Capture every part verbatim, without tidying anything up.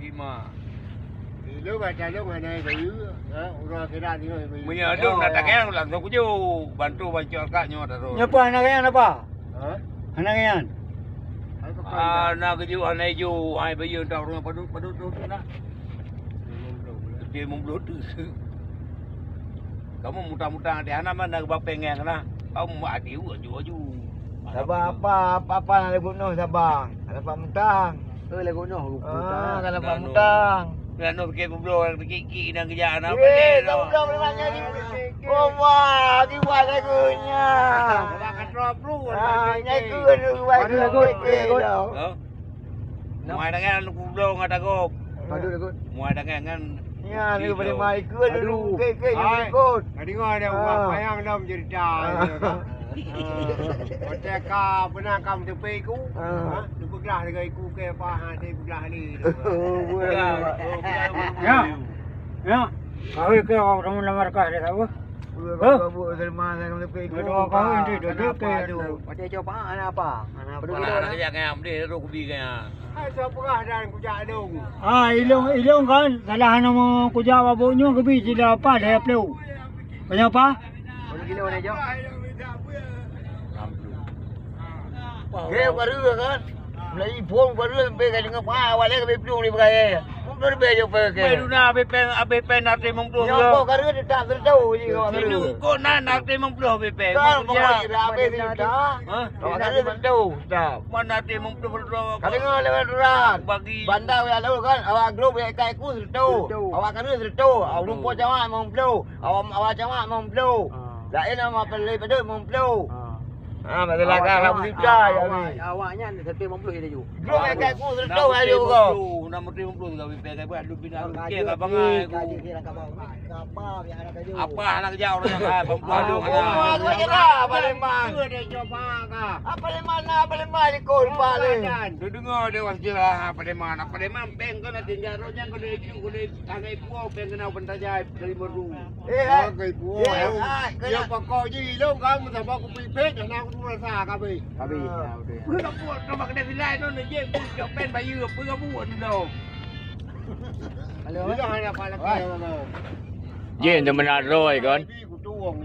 Lima. Ilôn baca lôn hana bayeue, ha, ureueng akhirat nyoe bayeue. Meunyoe lôn na tangieng langsung kuju, bantu bancok kat nyoe taroh. Nyoe peue hana tangieng apa? Ha? Hana tangieng. Ah, na keju hana ijo, hai bayeue tak ureueng padut, padut tu, tu nak. Dia memblot tu. Kamu mutang-mutang di hana mana bapeng yang kena. Kamu mak ati aju-aju. Sabar apa, apa-apa nak lagu noh sabar. Kalau pak mutang. Eh, lagu noh, ah, kalau pak mutang. Nak noh ke bublo, kiki dan kerja anak. Eh, tak bublo boleh banyak ni. Oh, wah, di wah lagunya. Abang kata perlu. Ah, nyai tu lagu. Muai tangieng aneuk kubloe ngon tagok. Padum lagot. Muai tangieng ngon. Nya, ni boleh mai ke dulu. Ke, ke, yang ikut. Tadi ngah ada orang payang dalam cerita. Watèe ka pernah ka meuteupe iku. Ha, neupeuglah dengan iku ke apa, ha, saya peuglah ni. Oh, boleh. Ya. Ya. Kawin ke orang kamu lamar kah dia tahu? Hah? Dua kali, dua kali, dua kali. Watèe coba anak apa? Anak apa? Anak kerja kaya, beli roti kubi kaya. Hai, siapa peugah dan kujak dong? Ah, ilong, ilong kan, salah nama kujak babuk nyoe kebi sida apa, daya pelu. Kaya apa? Berapa kilo ni, Jok? Enam puluh. Gaya baru kan? Mulai phôn baru sampai ka deungoe, "Wah, awak lé ka beuet plueng di beukai." Mungkin lebih jauh pakai. Baru na habis pen, habis pen na limong puluh. Nyoe kok ka reuet tak seureutôh ji kok ka reuet. Sini kok na, na limong puluh habis pen. Kan, pokok ira habis juta. Hah? Awak ka reuet seureutôh, tak. Mana limong puluh seureutôh? Ka deungoe lewat urat. Bagi. Bandar ya lalu kan, awak grup ya ikat iku seureutôh. Seureutôh. Awak ka reuet seureutôh. Awak rumpok cawan limong puluh. Awak, awak cawan limong puluh. Ah. Laén nama pelai padum limong puluh. Ah. Ah, masalah awak kan, awak, awak juta, ya, awak, ni. Awak nyan satu limong puluh je laju. Grup ikat iku seureutôh laju kau. Enam puluh limong puluh juga bipek, tapi aduh, bina. Kaji, kaji, kaji, kaji. Apa anak kerja orang yang, ah, pembuat. Ah, apa anak kerja? Apa leman? Apa leman, apa leman ikut balik? Dengar dia wasilah, apa leman, apa leman, peng kena tinggal, roh nyan kena ikut, kena, kena ikut, peng kena bentajai dari meru. Eh, hai. Hai, hai, kena. Pokok je ilong kamu sama aku pipet, dan aku rasa kabe. Kabe. Ah. Ya, udah. Peue ka buet, ka bak keudè silai tu, neujép buet, cok pen bayeue, peue ka buet tu. Halo. Jén teumeuna droe kon.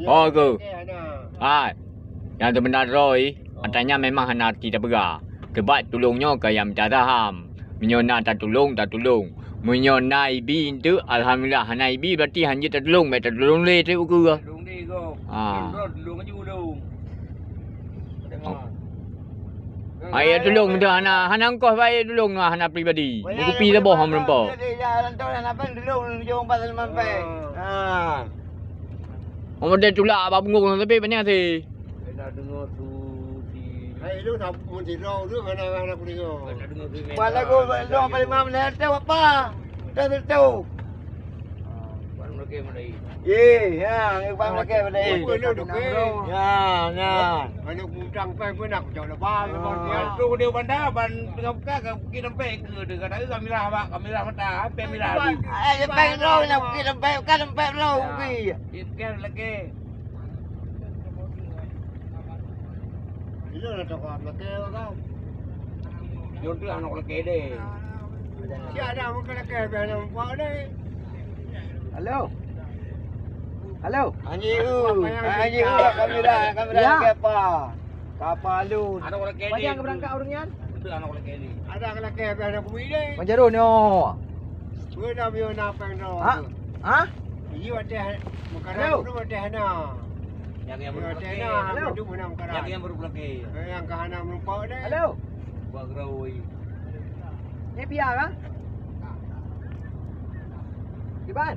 Oh, ke? Hai. Nyang teumeuna droe, atra nyan memang hana arti tapeugah. Sebab tulông nyoe ka nyang mita saham. Meunyoe na tatulông, tatulông. Meunyoe na ibi enteuk, alhamdulillah. Hana ibi, berarti hanjeuet tatulông, bèk tatulông lé teuk ukeue. Tulông lé gob. Ah. Tulông laju tulông. Hai, tulông tu hana, hana ongkos, baik tulông tu hana pribadi. Meukupi saboh han meureumpok. Ha. Orang dia tulak bak bungong tapi banyak sih. Kena dengar tu si. Hai, lu tak mun sidroe tu mana, mana aku dengar. Kena dengar tu. Buat lagu, lu apa lima menit tu apa? Dah tentu. Ah, buat mereka mulai. Ye, ya, ni bang lagi balik. Apa lu dukung? Ya, ya. Aneuk mudang pai pun aku jauh lepas. Ah. Memang dia. Tu dia bandar, ban tengah buka ke bukit sampai ke dia kata, "Eh, kami lah, Pak, kami lah mata, apa kami lah." Eh, sampai roh nak bukit sampai, kan sampai roh bukit. Dia bukan lagi. Bila nak cakap lagi kau? Nyoe tu aneuk lelaki deh. Siap dah muka lelaki, biar nak muka deh. Halo. Halo. Haji U. Haji U, kamera, kamera lagi apa? Kapa lu? Aneuk lelaki deh. Panjang ke berangkat urang nyan? Betul aneuk lelaki deh. Ada lelaki, biar nak bui deh. Manjaro nyoe. Beuna bieu na peng droe. Ha? Ha? Iya watèe meukaran tu watèe hana. Nyang, nyang baru pulak. Halo. Nyang, nyang baru pulak. Nyang ka hana meureumpok deh. Halo. Buat geurau. Ni Pia kah? Iban.